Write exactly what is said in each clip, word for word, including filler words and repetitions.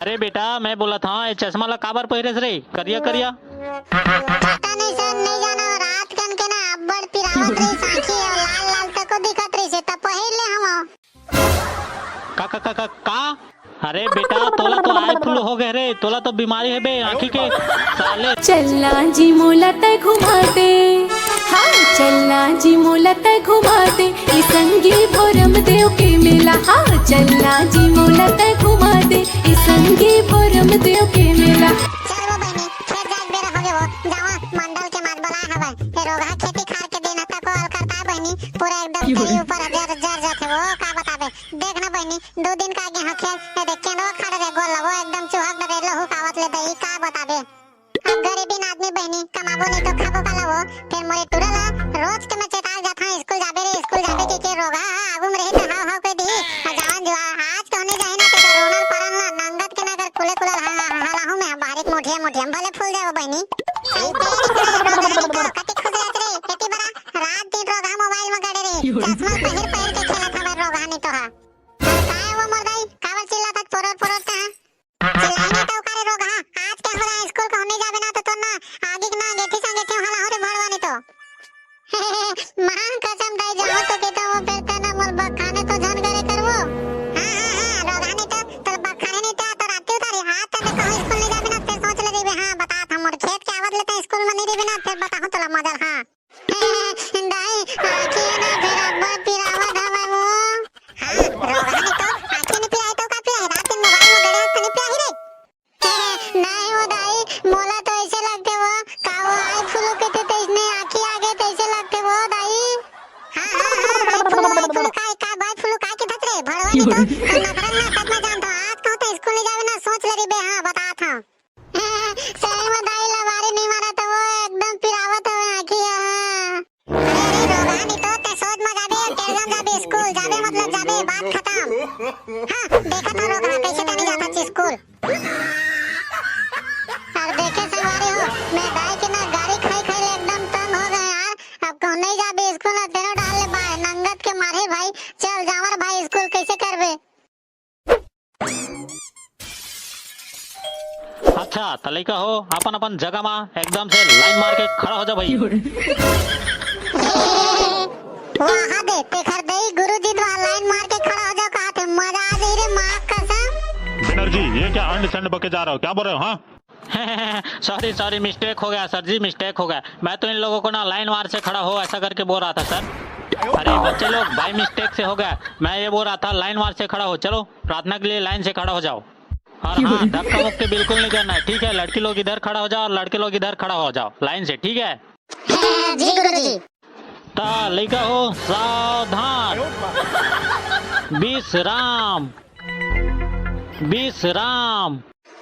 अरे बेटा, मैं बोलत हंव, ये चश्मा ला काबर पहिरेस रे, करिया करिया? पता नहीं सर, नहीं जाना। रात कन के ना अब्बड़ पिरावत रहिस आँखी, अउ लाल लाल तको दिखत रहिस, त पहिर ले हंव। का, का, का, का, का? अरे बेटा, तोला तो आई फ्लू हो गए रे, तोला तो बीमारी है बे आँखी के, साले। चलना जी मोला तै घुमा दे, हाँ, चलना जी मोला तै घुमा दे, ई संगी भोरम देव के मेला, हाँ, चलना जी मोला तै घुमा दे, ई संगी भोरम देव के मेला। चल वो बहिनी, खेत जाए के बेरा होगे वो, जावा, मंडल के मार बलाए हवय। ए रोगहा खेती खार के दिन ह, तको अलकरता बहिनी, पूरा एकदम तेरी ऊपर जर, जर जाथे वो, का बताबे। देख ना बहिनी, दू दिन का आगे ह खेत, ए देख केंदवा खड़े रे गोल, वो एकदम चुहक डरे लहू कावत ले दई, का बताबे। अब गरीबीन आदमी बहिनी, कमाबो नहीं तो खाबो काला वो। फिर मोरे टूरा ला रोज के मैं चेताल जाथंव, स्कूल जाबे रे, स्कूल जाबे के, के रोगहा ह आगू में रही त हाव हाव कह दी। अउ जावन जुआ, आज कहूँ नहीं जाही ना, ते रोनल परन ला नंगत के ना अगर कुले कुले हला-, हलाहूँ मैं बारीक मुठिया मुठिया में भले फूल जाए वो बहिनी। सही तेरी करे रोगहा निका, कति खुश रहत रे, खेती बरा रात दिन रोगहा मोबाइल में गड़े रे, चश्मा पहिर पहिर के खेलत हवे रोगहा नहीं तो हा। काय वो मरदाई, काबर चिल्लात हस पोरोर पोरोर तहाँ? चिल्लाई नहीं तो का रे रोगहा, आज के होला स्कूल कहूँ नहीं जाबे ना तो तोर ना आगी के ना अंगेठी संगेठी हलाहूँ रे भड़वा नहीं तो। माँ कसम दाई जाओ तो कहता वो फिर तेना मोल बखाने तो झन करे करवो। हाँ, हाँ, हाँ, रोगहा नहीं तो, तो बखाने नहीं तो, तो राती उतारी हाथ तक कहूँ स्कूल नहीं जाबे ना, फिर सोच ले देबे, हाँ, बता था मोर खेत के आवत लेते स्कूल में नहीं देबे ना, फिर बताहूँ तोला मजा, हाँ। दाई, आँखी ना फेर अब्बड़ पिरावत हवय वो। हाँ, रोगहा नहीं तो, आँखी नहीं पिराही तो का पिराही? रात दिन मोबाइल में गड़े हस त नहीं पिराही रे? नहीं वो दाई, मोला तो ऐसे लगथे वो, का वो आई फ्लू के थे तैसने आँखी आगे तैसे लगथे वो दाई। हाँ, हाँ, हाँ, आई फ्लू, आई फ्लू का, का आई फ्लू का के धत रे? भड़वा नहीं तो, तो नखरन ना सच में जानत हंव, आज कहूँ तो स्कूल नहीं जाबे ना, सोच ले रहिबे, हाँ, बतात हंव। सही में दाई लबारी नहीं मारा तो वो एकदम पिरावत हवे आँखी ह। अरे, अरे, रोगहा नहीं तो ते सोच में जाबे, टेंशन जाबे, स्कूल जाबे, मतलब जाबे, बात खत्म। हाँ, देखा था रोगहा, कैसे तनी जाता छी स्कूल। और देखे संगवारी हो, मैं दाई के ना गारी खाई खाई ले एकदम तंग हो गए यार। अब कहूँ नहीं जाबे स्कूल ना, तेनो डाल ले बाय, नंगत के मारे भाई, चल जावर भाई स्कूल कैसे करबे? अच्छा, त लइका हो, अपन अपन जगह मा एकदम से लाइन मार के खड़ा हो जा भाई। वाह दे, तेखर दई गुरुजी तो लाइन मार के खड़ा हो जा कहा थे, मजा आ जाई रे माँ कसम। बनर्जी, ये क्या अंड संड बके जा रहे हो, क्या बोल रहे हो, हाँ? सॉरी सॉरी, मिस्टेक हो गया सर जी, मिस्टेक हो गया। मैं तो इन लोगों को ना लाइन मार से खड़ा हो ऐसा करके बोल रहा था सर। अरे बच्चे लोग, बाई मिस्टेक से हो गया। मैं ये बोल रहा था लाइन मार से खड़ा हो, चलो प्रार्थना के लिए लाइन से खड़ा हो जाओ। और हाँ, धक्का मुक्की बिल्कुल नहीं करना है, ठीक है? लड़की लोग इधर खड़ा हो जाओ और लड़के लोग इधर खड़ा हो जाओ लाइन से, ठीक है? जी गुरुजी। त लइका हो सावधान। विश्राम, विश्राम।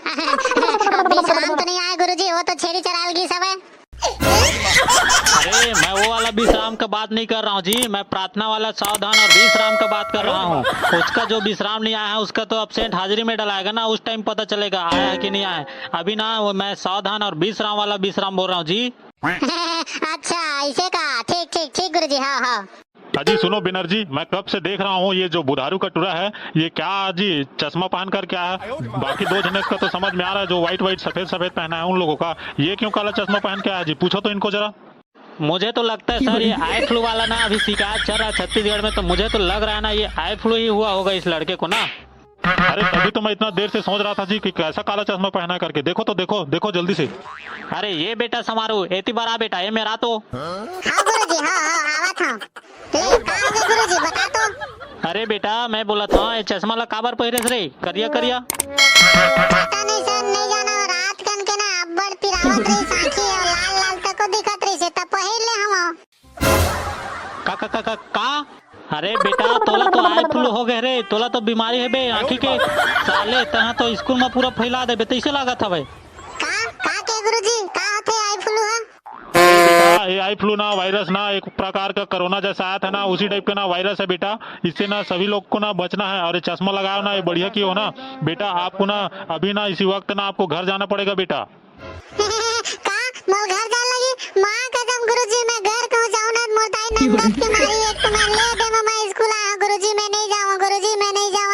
विश्राम तो नहीं आए गुरुजी, वो तो छेरी चराल गिस हवे। अरे, मैं वो वाला विश्राम का बात नहीं कर रहा हूँ जी, मैं प्रार्थना वाला सावधान और विश्राम का बात कर रहा हूँ। उसका जो विश्राम नहीं आया है, उसका तो एब्सेंट हाजिरी में डलाएगा ना, उस टाइम पता चलेगा आया है कि नहीं आया है। अभी ना, वो मैं सावधान और विश्राम वाला विश्राम बोल रहा हूँ जी। अच्छा, ऐसे का? ठीक, ठीक, ठीक गुरुजी, हाँ, हाँ। अजी सुनो बनर्जी, मैं कब से देख रहा हूँ ये जो बुधारू का टुरा है, ये क्या जी चश्मा पहन कर क्या है? बाकी दो जने का तो समझ में आ रहा है, जो व्हाइट व्हाइट सफेद सफेद पहना है उन लोगों का, ये क्यों काला चश्मा पहन के आया जी? पूछो तो इनको जरा। मुझे तो लगता है सर, ये आई फ्लू वाला ना अभी शिकायत चल रहा है छत्तीसगढ़ में, तो मुझे तो लग रहा है ना ये आई फ्लू ही हुआ होगा इस लड़के को ना। अरे तभी तो मैं इतना देर से सोच रहा था जी कि कैसा काला चश्मा पहना है करके। देखो तो, देखो, देखो जल्दी से। अरे ये बेटा समारू, एती बार आ बेटा, ये मेरा तो। हाँ गुरुजी, हाँ, हाँ, आवत हूँ। ले, का हो गया गुरुजी, बता तो। अरे बेटा, मैं बोलत हूँ, ये चश्मा ला काबर पहिरेस रे, करिया करिया? पता नहीं सर, नहीं जाना, रात कन के ना अब्बड़ पिरावत रही आँखी, और लाल लाल तको दिखत रही से, तब पहिर ले हूँ। का, का, का, का, का? अरे बेटा, तोला तो आई फ्लू हो गए रे, तोला तो बीमारी है बे आँखी के। साले, तहाँ तो स्कूल में पूरा फैला देबे, तैसे लागत हवे। का, का के गुरुजी, का होथे आई फ्लू ह? अरे बेटा, ये आई फ्लू ना, वायरस ना, एक प्रकार का कोरोना जैसा आया था ना, उसी टाइप का ना वायरस है बेटा। इससे ना सभी लोग को ना बचना है, और ये चश्मा लगाओ ना, ये बढ़िया की हो ना बेटा। आपको ना अभी ना इसी वक्त ना आपको घर जाना पड़ेगा बेटा। का मोर घर जाए लगी? माँ कसम गुरुजी, मैं घर कहूँ जाऊँ ना, मोर दाई नंगत के मारी, एक तो मैं ले दे, मैं स्कूल आया हूँ गुरुजी, मैं नहीं जाऊँ गुरुजी, मैं नहीं जाऊँ।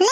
ले।